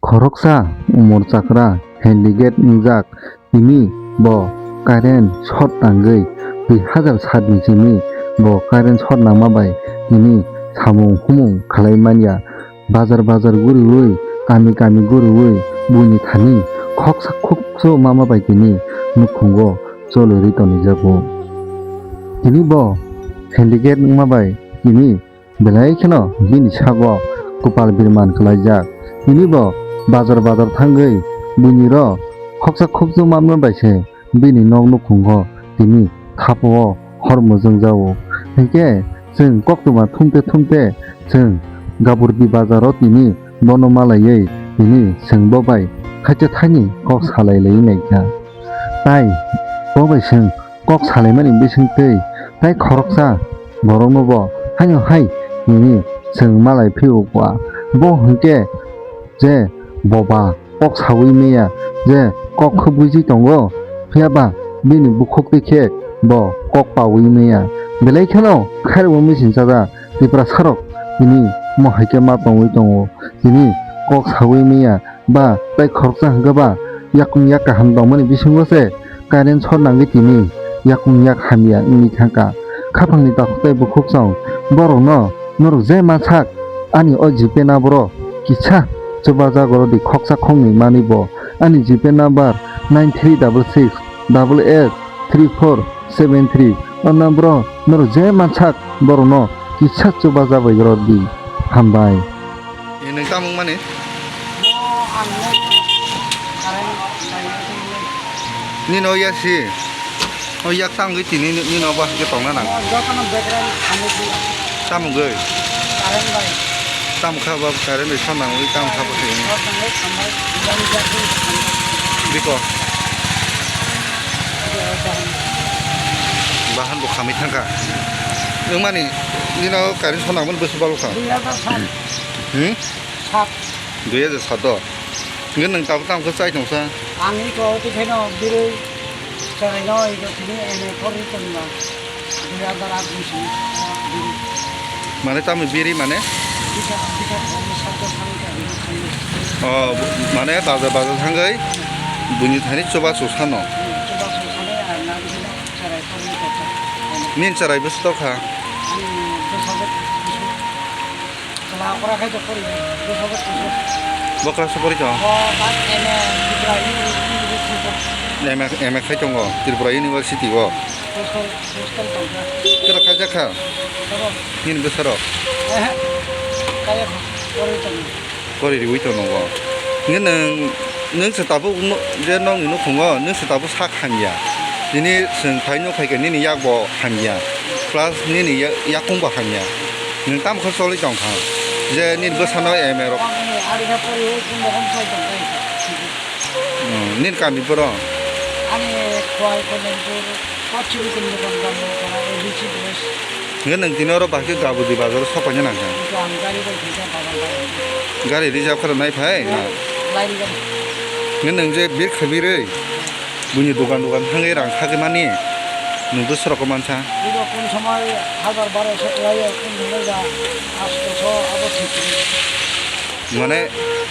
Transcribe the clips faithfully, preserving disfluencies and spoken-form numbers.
Khoroksa umor chakra handicap wngjak tini bo current short nangwi dui hazar sat ni simi bo current short nangma bai tini samung humung khlai manya. Bazar bazar guriwi, kami kami guriwi, buini thani khoksa khoksa mama bai tini nukhungo cholwi rwi tonijago. Tini bo handicap wngma bai tini belai kheno bini sago kwpal birman khlaijak. Tini bo bazar bazar thangwi buini ro khoksa khoksa mama bai se bini nok nukhungo tini thapo o hor mojong jao. Hinkhe chwng koktwma thumte thumte chwng Gaburdi bazaro tini bono malaiwi tini chwng bo bai khacha thani kok salai laiwi naikha. Tai bo bai chwng kok salaimani bisingtwi tai khoroksa borokno bo haino hai tini chwng malai phio kwa. Bo hinkhe je boba kok saui maya je kok khwbwiji tongo, phiya ba bini bukhuk twi khe bo kok paui maya. Belai kheno khairokbo machine chajak Tiprasa rok tini mo hai khe ma tongwi tongo. Tini kok saui maya ba tai khoroksa hwnkhe ba yakung yak kaham tongmani bisingo se current short nangwi tini yakung yak hamya wngwi thangkha. Khaphangni takhuk tei bukhuk song borokno norok je mansak ani o GPay number o kisa chubajago rw di khoksa khoknwi manwi bo ani GPay number nine three double six double eight three four seven three o number o norok je mansak borokno kisa chubajabai rw di. Hambai. Nwng tamo wngmani? Nini o ya si. O yak tangwi tini nini o bahai khe tongna nang. Jotono background khamwi twi. Tamo gwi? Current bai. Tamo kha ba current bai song nangwi tamo kha ba khe. Song nangwi khambai, jani jak twi khambai. Biko. Bahan bo khamwi thangkha. Nwng mani nini o current song nangmani bwswk balokha. Dui hazar sat. Hmm? Sat. Dui hazar sat o. Hwnkhe nwng tabuk tamo khe chai tongsa? Ang iko twi khaino birwi chwraino iko tini M A porwi tongma. Dui hazar aat ni simi birwi. Mane tamo birwi mane? Bisa, bisa, bisa, bisa, bisa, bisa. O, mane bazar bazar thangwi buini thani chubachu sano. Hmm, chubachu sano, ang na bini chwrai porwi tongsa. Nini chwrai bwswk tokha? Ani bwswk bwswk. Chwla okra khai tong pori, bwswk bwswk. Bo class o pori tong? Bo ba M A Tripura Uni-, University tong. M A, M A khai tongo Tripura University o. Hostel, hostel tong kha. Kira kaijak kha? Tamo? Nini bwsarok? Ehe. Kaya kha. Pori tong. Pori riwi tong nogo. Nge nwng Nwng se tabuk no-, je nokni nukhungo, nwng se tabuk sak hamya. Tini chwng phai nuk phai khe nini yak bo hamya. Plus nini ya-, yakung bo hamya. Nwng tamo khe choli tong kha? Je nini bwsano M A rok. Ani ari khe pori o chwng bo hom choli tong kha. Hmm, nini kami boro? Ani Khowai Kanchanpur, Pachim Kanchanpur, Kanchanpur, A B C Village. Hwnkhe nwng tini oro bahai khe Gabudi bazar o sok paina nang kha? Hwnkhe ang gari bai khaikha bazar bai. Gari reserve khe rwnai phai na? Line gari. Hwnkhe nwng je bir kha birwi buini dogan dogan thangwi rang sagwi mani nwng bwswk rokno mansa? Bini kun somoi hazar barosho kwlaio, kun somoi ba atsho abo thik kwrwi. Mane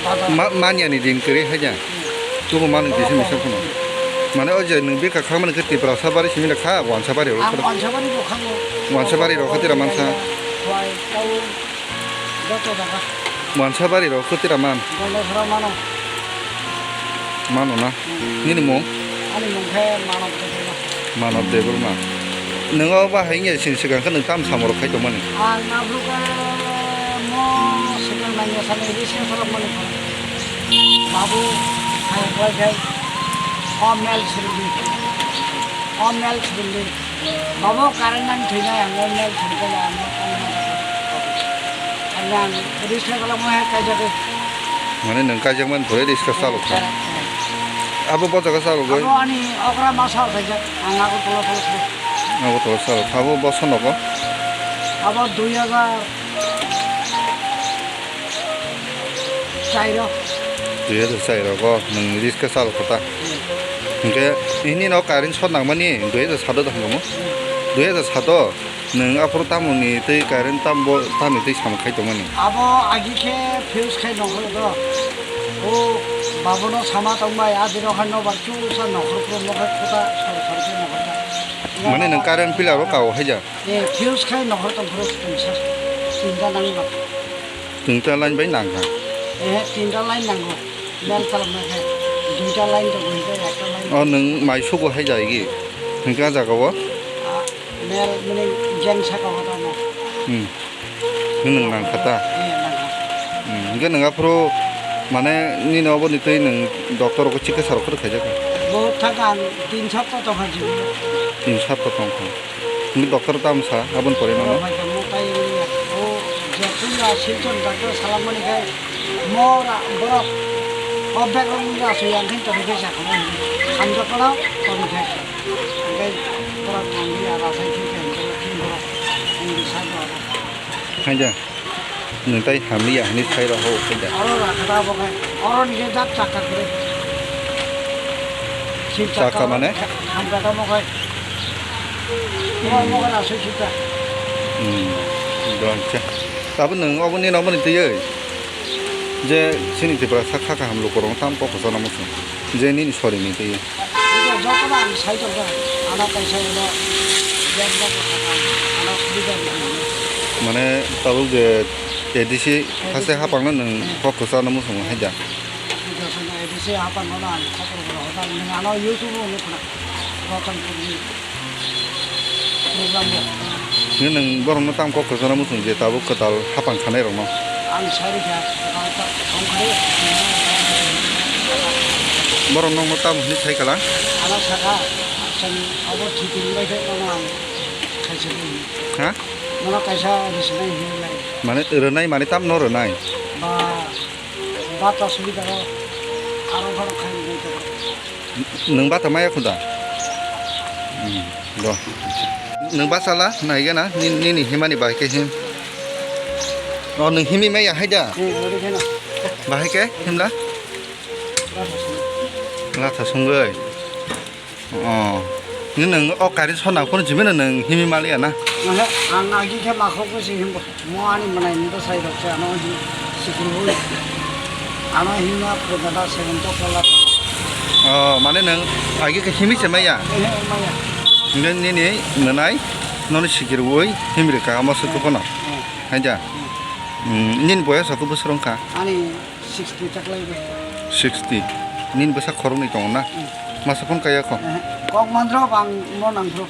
bazar. Ma-, manyani din kwrwi hai da? Hmm. Tubu manwi kisa misa phano. Mane o je nwng bikha khamani khe Tiprasa bari simi kha, Wansabari rok. Ang Wansabari bo khango. Wansabari rok khe tira mansa. Khowai, Town, joto jaga. Wansabari rok khe tira man. Gondasora mano. Mano na? Hmm. Nini mung? Ani mung khe Manob Debbarma. Manob Debbarma. Nwng o bahai wngya sini swkang khe nwng tamo samung rok khai tongmani? Ang aphuru khe mo swkang nangya sani research khlai mani khe. Babu, hai khlai khai. O mel srwngdi. O mel srwngdi. Babu, current nang thwinai ang o mel srwngkhe ang o tongna. Ang research khlai mo hai kaijagwi. Mane nwng kaijakmani pore riska chalokha. Abo bo jaga chalogwi? Abo ani okra masa khaijak, ang Agartala chalokha. Agartala chalokha. Abo boso nogo? Abo dui hazar char o. Dui hazar char o nwng riska chalokha ta? Hmm. Hinkhe hini no current short nangmani dui hazar sat o da hinwi mo? Hmm. Dui hazar sat o? Nwng aphuru tamoni tei current tambo tamni tei samung khai tongmani? Abo agi khe fuse khai nongkhordo. O Babono sama tongbai, a bini hai nobar chusa nokhor phuru mokhe khuta sor sor khe nokhor ta. Mane nwng current pillar o kao haida? Eh, fuse khai nokhor tong phuru tinsa, tinta nangba. Tinta line bai nang kha? Eh, tinta line nango. Mel kalam na khe, duita line tongo, hingke ekta line. O nwng mai sugo haida igi? Hingke a jaga o? Ah, mel mane jeng saka o tamo. Hmm. Nwng nang kha ta? Eh, nang kha. Hmm, hingke nwng aphuru mane nini oboni twi nwng doctor rok chikitsa rok khaijak kha? Bo thaka ang tin sapta tongkha jibini. Tin sapta tongkha. Nini doctor tamo sa aboni pore nono? Oro bai tongmo tai wngya. O je puila Silchar doctor salamani khe mo ra-, borok o bag rok wngya aswi ang khe tongwi khe sakha. Hamjakmano tongwi khe. Hingke borok nangya rasai khe khe hingke borok wngwi sai borok. Haida. Nwng tai hamya hinwi sai rw ho khe da. Oro rakha da bo khe. Oro ni khe jak chakka khe. Sil chakka mane? Hamjakma khe. Mo mo khe aswi sita. Hmm. Do acha. Tabuk nwng obo ni nokmani twiwi. Je chini Tripura sak kha kaham lukurok tam kok kwchangma muchung. Je nini sori ni twiwi. Jotono ang sai tongkha, ano kaisa eno bag no kwchak ang, ano subida rwdi. Mane tabuk je A D C haste hapangno nwng kok kwchangno muchungo hai da? Jotono A D C hapangno ang khobor rwdi, nwng ano YouTube o nukna, Rotonpurni program bo. Nwng borokno tamo kok kwchangno muchung je tabuk kwtal hapang khanai rokno? Ang sai rwkha, kwtal ta thong khe. Borok nokno tamo hinwi sai kala? Ano saka, chwng abo thwitwng bai khe nono ang khaisa rwdi. Ha? Nono kaisa rwsinai hinwi lai. Mane rwnai mane tamno rwnai? Ba, bata subida rw, aro borok khai rwdi. Nwng bata maya khuda? Hmm, do. Nwng bachala naigana nini himani bahai khe him. O nwng himi maya haida? Hmm, ori kheno. Bahai khe himla? Latha sungwi. O. Ni nwng o kari sona phone jimino nwng himi maliya na? Oho, ang agi khe makhok khe se himbo. Mo ani mwnai ni bwsai rok se ano him sikirwi. Ano himna phrwngkha da seven to kola. O, mane nwng agi khe himi se maya? Ehe, maya. Nini, nini mwnai nono sikirwi himri ka omo se kupono. Hmm. Haida. Hmm. Hmm, nini boyos khe bwswk wngkha? Ani sixty chaklai bai. Sixty. Nini bwsa khoroknwi tongo na? Hmm. Masa phone kaya kho? Ehe. Kok mandro bang mo nangphuru.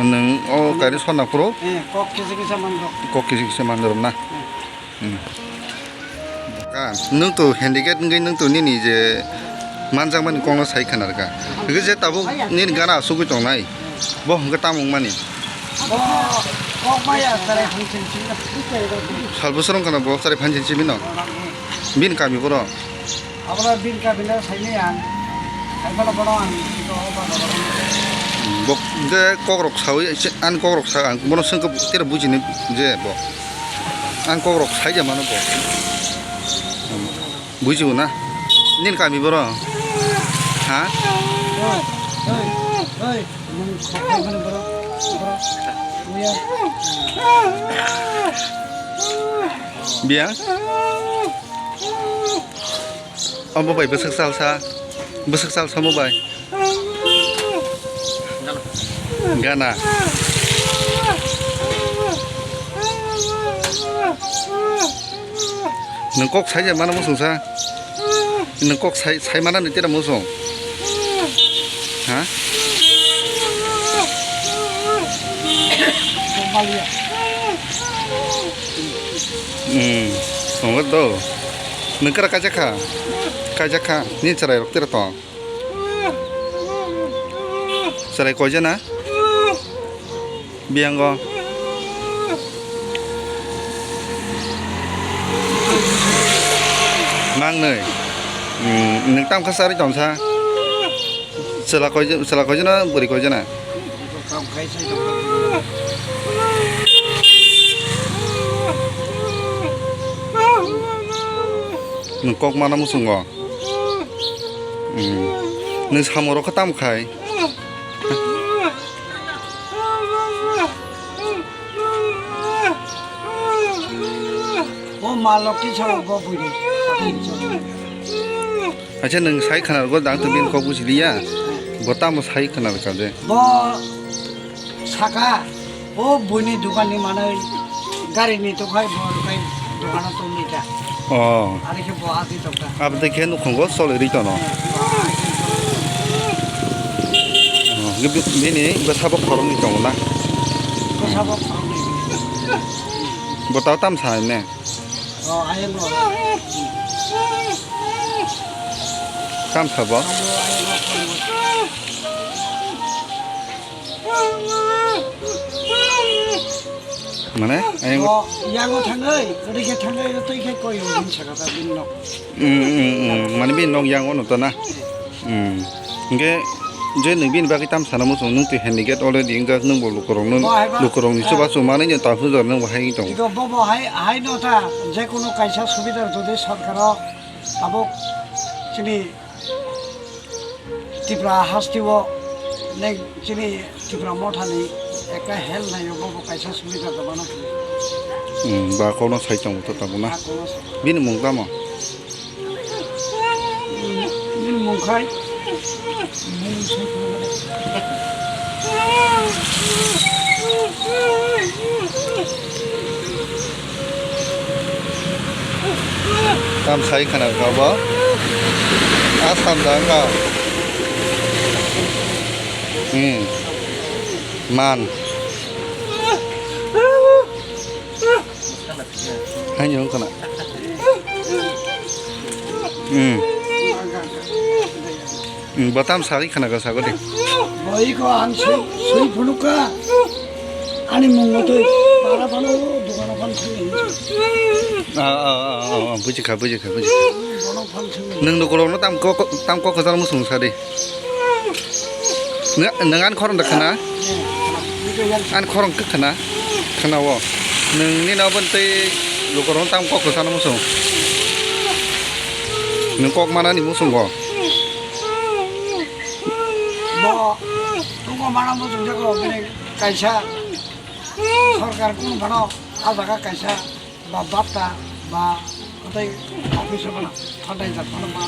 Nwng o kari sona phuru? Eh, kok kisa kisa manrok. Kok kisa kisa manrok na? Eh. Hmm. Ka, nwng to handicap wngwi nwng to nini je manjakmani kokno sai khna rwkha. Hwnkhe je tabuk nini gana asugwi tongnai, bo hwnkhe tamo wngmani? Bo kok maya chwrai phanchini simi. Sal bwswrwng khna bo chwrai phanchini simi no? Bini kami boro? Abono bini kami no saimaya ang. Saimano bono ang ito o ba bono. Bo hwnkhe kokrok sawi, ani kokrok sa, ang bono swngkhe tei bujini je bo. Ang kokrok sai je mano bo. Bujigo na? Nini kami boro? Ha? Oi, oi, oi, nwng kok mani boro, boro. Uya. Biyang? Omo bai bwswk salsa, bwswk salsa omo bai. Gana. Nwng kok sai je mano muchungsa. Nwng kok sai, sai mana ni tera muchung. Ha? Hmm. Nwng do. Nwng kara kajakha. Kajakha. Ni chwrai rok tera tong. Chwrai koijana? Biyango. Mangnwi. Hmm, nwng tamo kha charwi tongsa? Chwla koijana, chwla koijana, bwrwi koijana? Nwng kok mana muchungo? Hmm. Nwng samung rok khe tamo khai? O ma lokti chwla bo bwrwi. Acha nwng sai khwna rwgo dang to bini kok buji liya. Bo tamo sai khwna rwkha de. Bo saka o buini dukan ni manwi gari ni tokhai bo kai dukan o tong ni ta. Oh. Ari khe bo ati tokha. Abde khe nukhungo choli ri tono. Oh, bini bwsabo khoroknwi tongo na? Bwsabo khoroknwi. Bo tao tam sa ne? Oh, ayang o. Kam sabo? Mane, ayang o. Oh, yang o thangwi, ri khe thangwi, twi khe koi o, hin saka ta bin nok. Hmm, hmm, hmm. Mane bin nok yang o no to na? Hmm. Hingke je nwng bini bagwi tam sana muchung, nwng twi handicap already wngjak, nwng bo lukurokno, bo hai ba, lukurokni chubachu manwi no ta pujar nwng bo hai tong. Iko bo bo hai, hai no ta, je kono kaisa subida jodi sorkaro tabuk chini Tripura hasteo neng chini Tripura mothani ekta help naio bo bo kaisa subida jabana. Hmm, ba kono sai tong to tabuk na. Ba kono sai. Bini mung tamo? Bini mung khai. Tam sai khana ka bo? Asam da wngkha. Hmm. Man. Haino wngkha na. Hmm. Hmm, bo tam sagwi khana ka sago de. Boi ko ang sui, sui phunukha. Ani mung motoi para phano dukano phan sui. Ah, ah, ah, ah, ah, buji kha, buji kha, buji kha. Bono phan sui. Nwng lukurokno tam kok, tam kok kwchar muchung sa de. Nw-, nwng ani khorang da khna? Ani khorang khe khna? Khna o. Nwng nini obo tei lukurokno tam kok kwchar muchung. Nwng kok manani muchungo. Bo, tungko mana muchung jago, bini kaisa sorkar kunu phano ah jaga kaisa ba bapta ba kotai office phano phatai jak phano ma.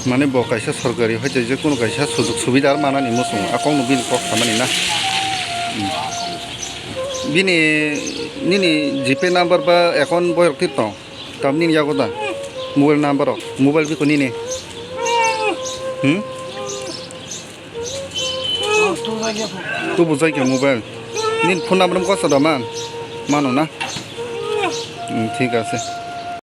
Mane bo kaisa sorkari hoite je kunu kaisa sujug subida manani muchung, a kokno bini kok samani na. Hmm. Bini nini G Pay number ba account boyok tip tong? Tam nini yago da? Mobile number rok, mobile biko nini. Hmm? Oh, tu jai khe phone. Tu bujai khe mobile. Nini phone number mo kosa da man? Mano na? Hmm, thik ase.